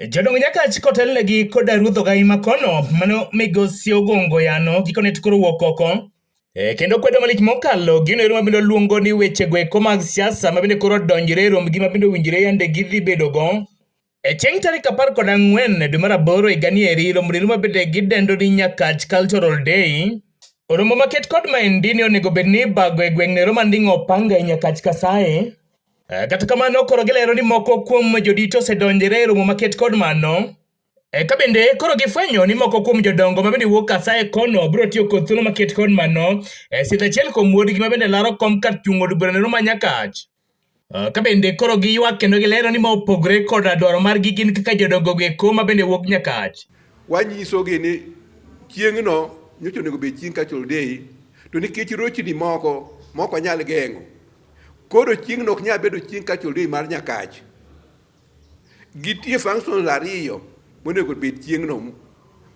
Jodong Nyakach kotelnegi koda ruodh ogai makono mano migosi Ogongo Yano gikone to koro wuok oko e, kendo kwedo malich mokalo gino ero mabende luongo ni wechego eko mag siasa mabende koro odonjre e rombgi mabende owinjre yande gidhi bedogo e chieng' tarik 14 dwe mar aboro higani eri romo ero mabende gidendo ni Nyakach Cultural Day. Romo maket kod maendi ne onego bed ni ibago e gweng' ero manding'o opanga e Nyakach Kasaye. Kata kamano koro gilero ni moko kuom jodito osedonjore e romo maket kod mano. Ka bende koro gifwenyo ni moko kuom jodongo mabende wuok Kasaye kono biro tiyo kod thuolo maket kod mano e sidho achiel kuom wuodgi mabende laro kom kar chung' od bura nero ma Nyakach. Ka bende koro giywak kendo gilero ni ma opogore koda dwaro margi gin kaka jodongo go eko mabende wuok Nyakach. Wanyisogi ni chieng'no nyocha onego bed chieng' Cultural Day, to nikech rochni moko ma ok wanyal geng'o, koro chieng'no ok nyal bedo chieng' Cultural Day mar Nyakach. Gitie functions ariyo monego bed chieng'no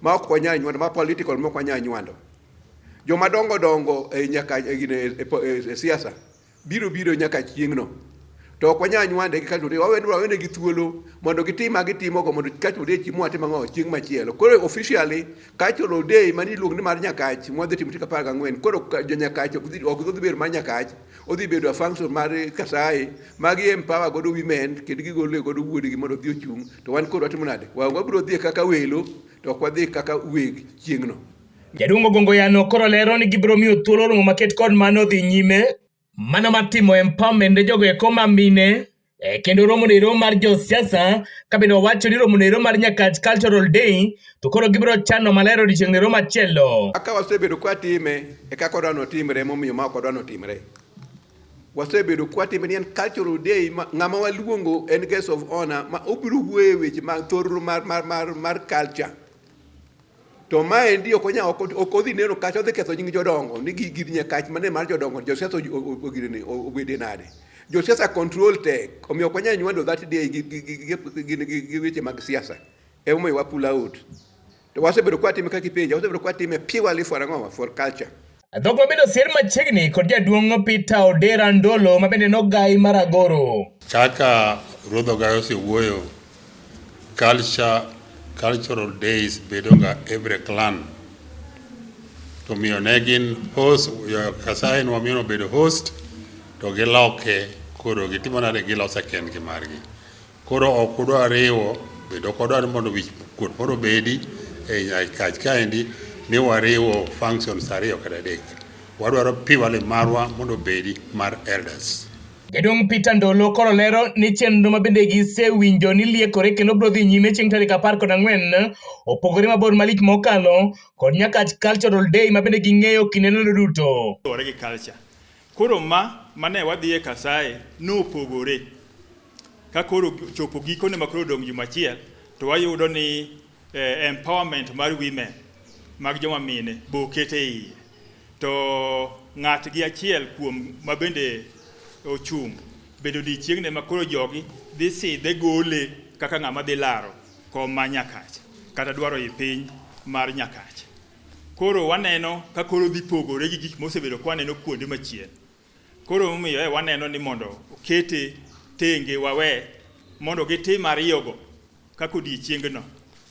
ma ok wanyal nywando, ma political ma ok wanyal nywando. Joma dongo dongo e Nyakach e, e, e, e siasa biro biro nyaka chieng'no. To ok wanyal nywande gi Cultural Day, wawene gi thuolo mondo gitim ma gitimogo mondo Cultural Day chieng' mwatim ang'o chieng' machielo. Koro officially Cultural Day mane iluongo ni mar Nyakach mwadhi timo tarik 14, koro jo Nyakach ok odhi bedo mar Nyakach, odhi bedo a function mar Kasaye ma gi empower godo women kendo gigolo godo wuodgi mondo odhi ochung'. To wan koro watimo nade? Wabiro dhi kaka welo to ok wadhi kaka weg chieng'no. Jaduong' Ogongo Yano koro lero ni gibiro miyo thuolo romo maket kod mano dhi nyime mano mar timo empowerment ne jogo eko ma mine e, kendo romo nero mar josiasa ka bende owacho ni romo nero mar Nyakach Cultural Day to koro gibiro chano maler odiochieng' nero machielo. Kaka wasebedo kwatime e kaka wadwa notimre momiyo ma ok wadwa notimre. Wasebedo kwatime ni en cultural day ma ng'ama waluongo en guest of honor ma obiro wuoyo e weche mag thorro mar, mar, mar, mar culture. To maendi ok onya ok odhi neno kacha odhi ketho nying jodongo ni gir Nyakach mane mar jodongo josiasa ogirene obede nade. Josiasa control tek omiyo ok wanyal nywando that day gi, gi, gi, gi, gi, gi, gi weche mag siasa. Emomiyo wa pull out. To wasebedo kwatime kaka ipenja, wasebedo kwatime purely for ang'owa for culture. Dhok mabende osier machiegni kod jaduong' Peter Odera Ndolo mabende nogai mar Agoro. Kaka Ruodh Ogayo osewuoyo, culture, cultural days bedo ga every clan. To miyo ne gin host, Kasaye nwamiyo nobedo host, to giloke koro gitimo nade gilose kendgi margi. Koro ok udwa riwo, bende ok wadwa ni mondo wich kuot moro obedi e Nyakach kaendi ni wariwo functions ariyo kata adek. Wadwaro purely marwa mondo obedi mar elders. Jaduong' Peter Ndolo koro lero ni chenro ma bende gisewinjo ni liekore kendo biro dhi nyime chieng' tarik 14 opogore mabor malich mokalo kod Nyakach Cultural Day ma bende ging'eyo kindeno duto. Luwore gi culture. Koro ma mane wadhiye Kasaye nopogore. Ka koro chopo gikone ma koro odong' juma achiel to wayudo ni eh, empowerment mar women mag joma mine be oket e iye. To ng'atgi achiel kuom ma bende ochung' bende odiechieng'ne ma koro jogi dhi sidhe gole kaka ng'ama dhi laro kom ma Nyakach kata dwaro i piny mar Nyakach. Koro waneno ka koro dhi pogore gi gik mosebedo ka waneno kuonde machien. Koro emomiyo e waneno ni mondo okete tenge wawe mondo gitim ariyogo kaka odiechiengno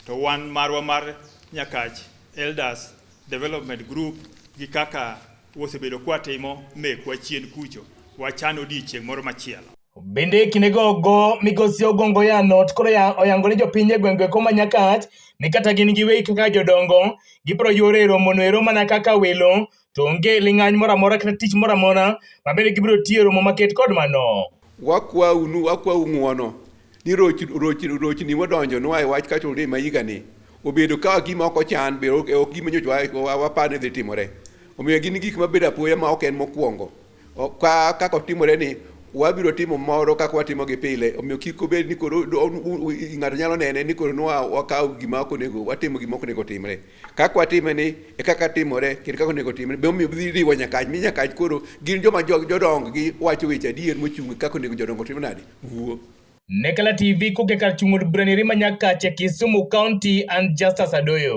to wan marwa mar Nyakach Elders Development Group gi kaka wasebedo kwatimo mekwa chien kucho wachan odiechieng' moro machielo. Bende e kindego go migosi Ogongo Yano to koro oyango ne jopiny e gwenge eko ma Nyakach ni kata gin giwegi kaka jodongo gibiro yuore e romono ero mana kaka welo to onge ling'any moro amora kata tich moro amora ma bende gibiro tiyo e romo maket kod mano. Wakwaunu, wakwau ng'uono ni roch, roch, rochni modonjonwa e wach Cultural Day ma higani obedo ka gima ok ochan, be ok ok gima nyocha wapar ni dhi timore. Omiyo gin gik mabedo apoya ma ok en mokwongo. Ka kaka otimore ni wabiro timo moro kaka watimo gi pile, omiyo kik obed ni koro ng'ato nyalo nene ni koro nwa wakawo gima ok onego watimo gima ok onego timre. Kaka watime ni e kaka timore kendo kaka onego timre. Be omiyo dhi riwo Nyakach mi Nyakach koro gin joma jodong gi wacho weche adier mochung' kaka onego jodongo otim nade wuo. Nekala TV koke kar chung' od bura ni ma Nyakach e Kisumu County and Justus Adoyo.